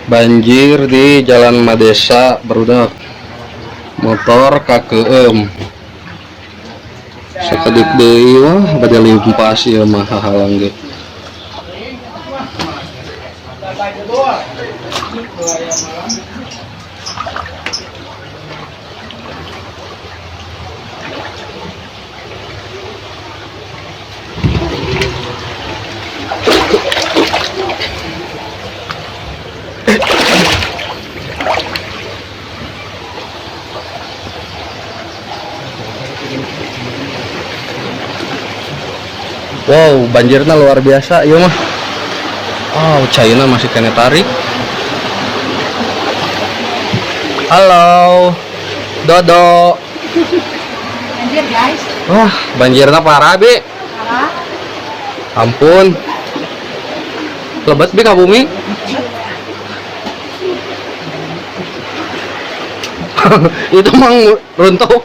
Banjir di Jalan Madesa barudak. Motor kakeum. Sakedik deui wah bade limpas ieu mah hahalang ge. Wow, banjirnya luar biasa ieu mah. Oh, China masih kena tarik. Halo. Dodo. Banjir guys. Wah, banjirnya parah, Bi. Parah. Ampun. Lebet Bi ka bumi. Itu mang runtuh.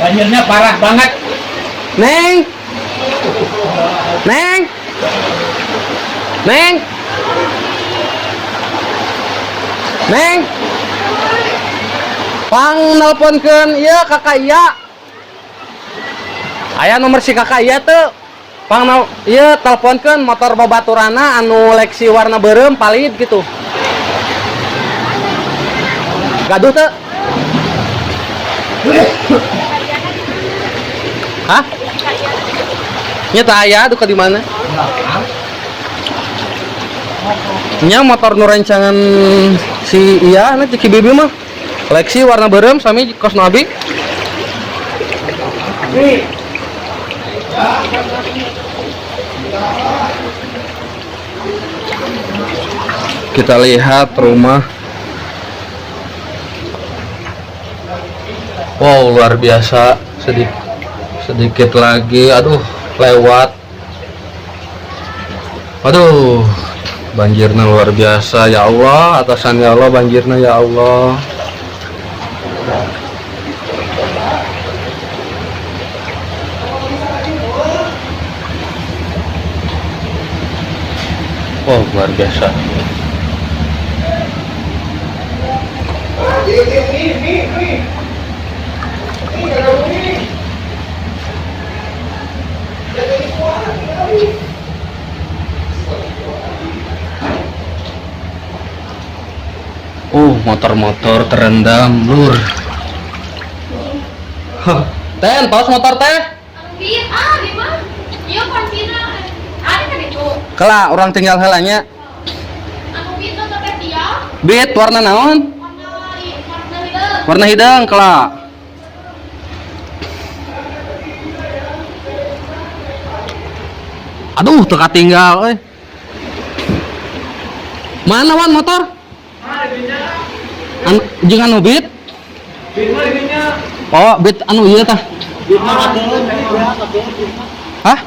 Banjirnya parah banget. Neng. Neng. Neng. Neng. Pang nelponkeun ieu kakak iya. Aya nomor si kakak iya tuh. Pang nel ieu teleponkeun motor babaturana anu Lexi warna beureum palid gitu. Gaduh teu? Hah? Nya teu aya duka di mana? Nya motor nu rencangan si iya na Ciki Bibi mah. Lexi warna beureum sami kos nu abi. Kita lihat rumah. Wow, luar biasa. Sedikit lagi, aduh, lewat. Aduh, banjirnya luar biasa. Ya Allah, atasan ya Allah, banjirnya ya Allah. Wow, luar biasa. Oh, motor-motor terendam, lur. Hah, Ten, tos motor teh. Ambil ah di mah. Iya kuncina. Ada kan itu. Kela, orang tinggal helanya. Anu bit tuh teh dia. Bit warna naon? Warna warna hideung. Warna hideung kela. Aduh, teu katinggal euy. Mana wan motor? Anu, jeung anu bit? Oh, bit anu ieu tah. Hah?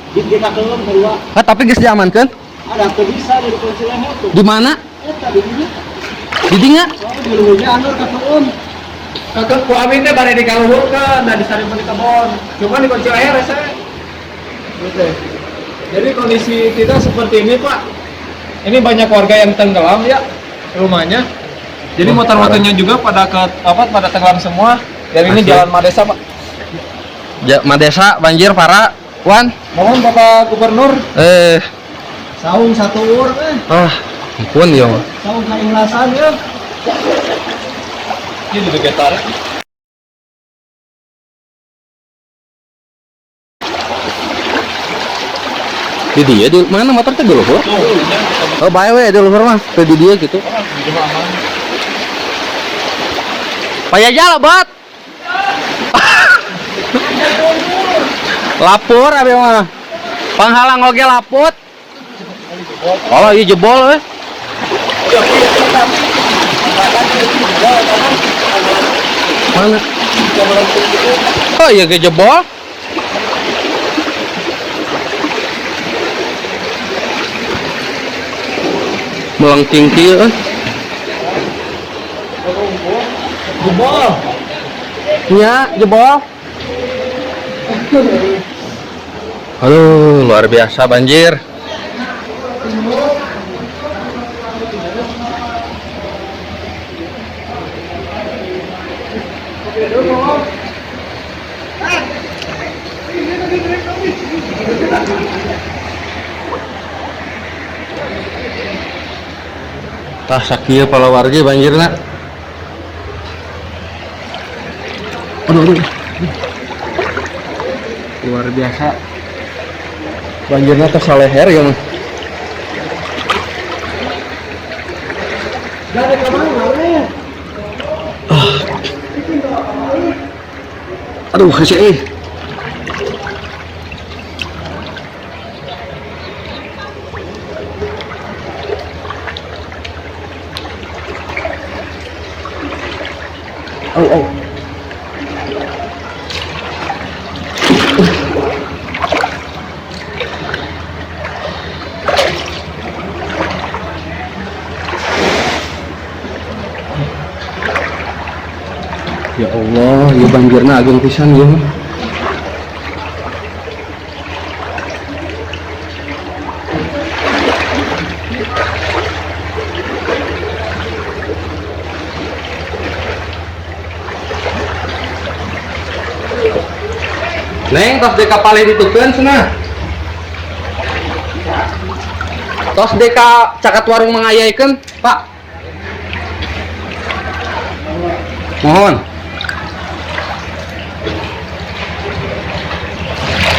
Hah, tapi geus diamankeun? Ada teu bisa dari kunci leher tuh. Di mana? Eta di dinya. Di dinya? Soalnya di luhurnya anur kakeun. Kakeun ku abi teh bade dikaluhurkeun da disaripun di kebon. Cuma di kunci leher hese. Gitu. Jadi kondisi kita seperti ini, Pak. Ini banyak warga yang tenggelam ya rumahnya. Jadi Wah, motor-motornya juga pada ke apa pada tenggelam semua. Dan ini Asli. jalan Madesa, Pak. Ja, Madesa banjir parah. Wan. Mohon Bapak Gubernur saung satu ur Ah, ampun ya. Saung keikhlasan ya. Ini juga tarik. Di dia di mana motor teh di luhur? Oh, bae we di luhur mah, teu di dia gitu. Payaja lebat. Lapor abi mah. Panghalang oge laput. Oh, iya jebol we. Mana? Oh iya ge jebol. Melengking kieu euy. Jebol. Nya, jebol. Aduh, luar biasa banjir. Tah sakieu palawargi banjirna. Aduh, aduh. Luar biasa. Banjirnya teh saleher ya mah. Aduh, hese euy. Oh, oh. Ya Allah, ya banjirna agung pisan ya. Neng, tos deka palih ditukeun cenah. Tos deka caket warung mangayaikeun, Pak. Mohon.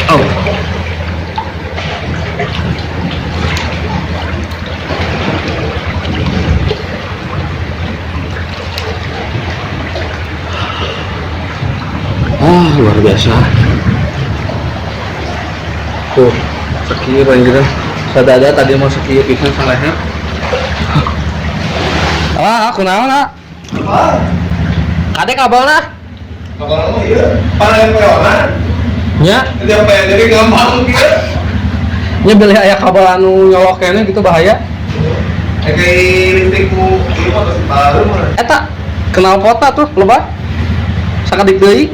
Oh. Ah, luar biasa. Tuh, sakieu banjirna. Sadada tadi mau sakieu pisan saleher. Ah, aku naon, ah? Kade kabelna? Kabel mah ieu, paling peona. Nya, Jadi apa ya? Jadi gampang kieu. nya beli aya kabel anu nyolok keneh gitu bahaya. Kayak listrik ku ieu mah geus baru mah. Eta kenal kota tuh lebat. Sakedik deui.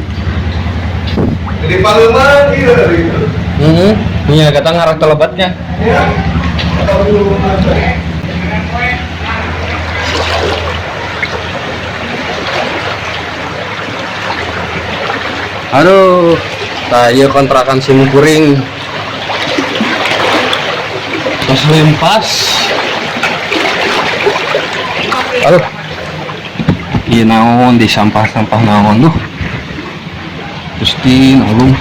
Jadi parlemen ieu gitu. Heeh. Nya kata ngarah ke lebatnya. Ya. Atau dulu mah. Aduh, tah ieu kontrakan sim kuring. Tos limpas. Aduh. Ieu naon di sampah-sampah naon duh. Gusti nulung.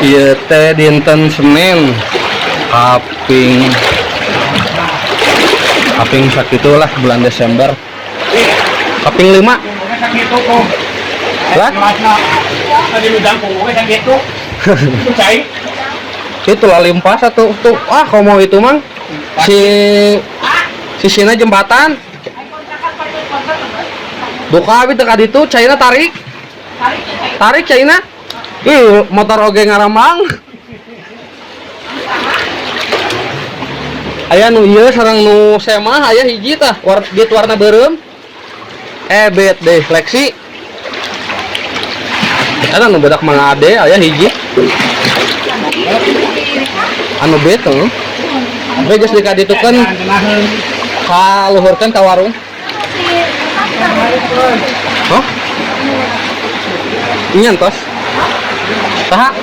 Ieu teh dinten Senin kaping kaping sakitulah bulan Desember. Kaping 5. Sakitu kok. Lah? Tadi udang punggung sakitu. Itu cai. Itu lah limpas satu tuh. Ah, komo itu mang si sisina jembatan. Buka abi teu ka ditu, caina tarik. Tarik caina. Ih, motor oge ngarambang. Aya nu ieu sareng nu semah aya hiji tah, war warna beureum. Bet deh, Lexi. Eta nu bedak Mang Ade aya hiji. Anu bet heuh. Tapi geus dikaditukeun kaluhurkeun ka warung. Hah? Nya entos. Saha?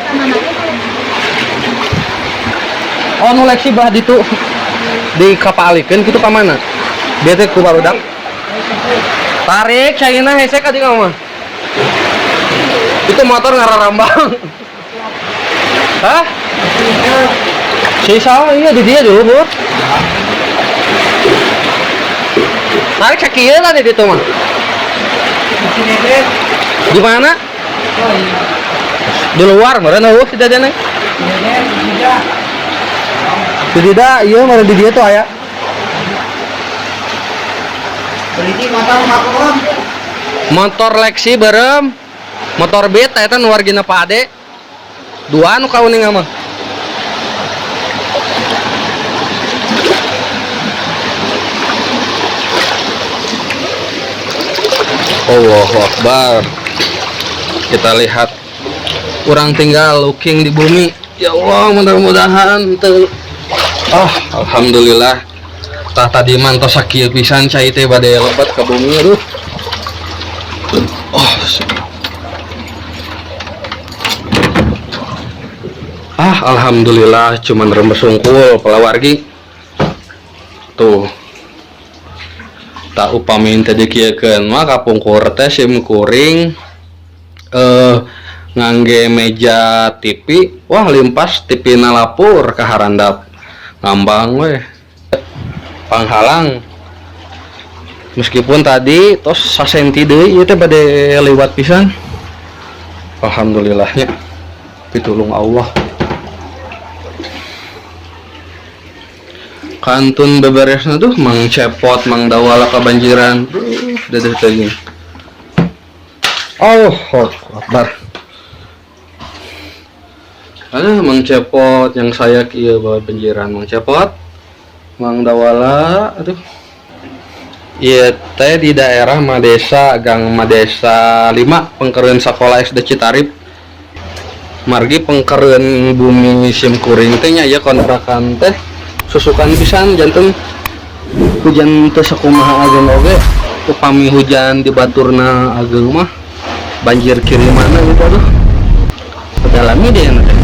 Oh, nu Lexi bah ditu dikapalikeun kitu ka mana? Dia teh ku barudak. Tarik caina hese ka dieu mah. Itu motor ngararambang. Hah? Si salah iya di dia dulu, Bu. Tarik sakieu lah di ditu mah. Di mana? Di luar, meureun eueuh si Deden. Di Dida, iya meureun di dia tuh aya. Motor Lexi beureum, motor Beat eta nu wargina Pak Ade. Dua nu kauning mah. Allahu Akbar. Kita lihat kurang tinggal looking di bumi. Ya Allah, mudah-mudahan teu. Ah, alhamdulillah. Tah tadi mah tos sakieu pisan cai teh bade lebet ke bumi, aduh. Oh, ah, alhamdulillah cuman rembes sungkul palawargi. Tuh. Tak upami teh dikieukeun mah kapungkur teh sim kuring ngangge meja TV, wah limpas TV na lapur ka harandap. Ngambang weh. Panghalang. Meskipun tadi tos sasenti deui ieu teh bade lewat pisan. Alhamdulillahnya pitulung Allah. Kantun beberesna tuh Mang Cepot, Mang Dawala kebanjiran. Dedeh teuing. Oh, Akbar. Aduh, Mang Cepot yang saya kieu bawa banjiran Mang Cepot, Mang Dawala, aduh. Ieu teh di daerah Madesa, Gang Madesa 5, pengkereun sekolah SD Citarip. Margi pengkereun bumi sim kuring teh nya ieu kontrakan teh susukan pisan janten hujan teu sakumaha ageung oge, upami hujan di baturna ageung mah banjir kirimana gitu, aduh. Pedalami deh teh.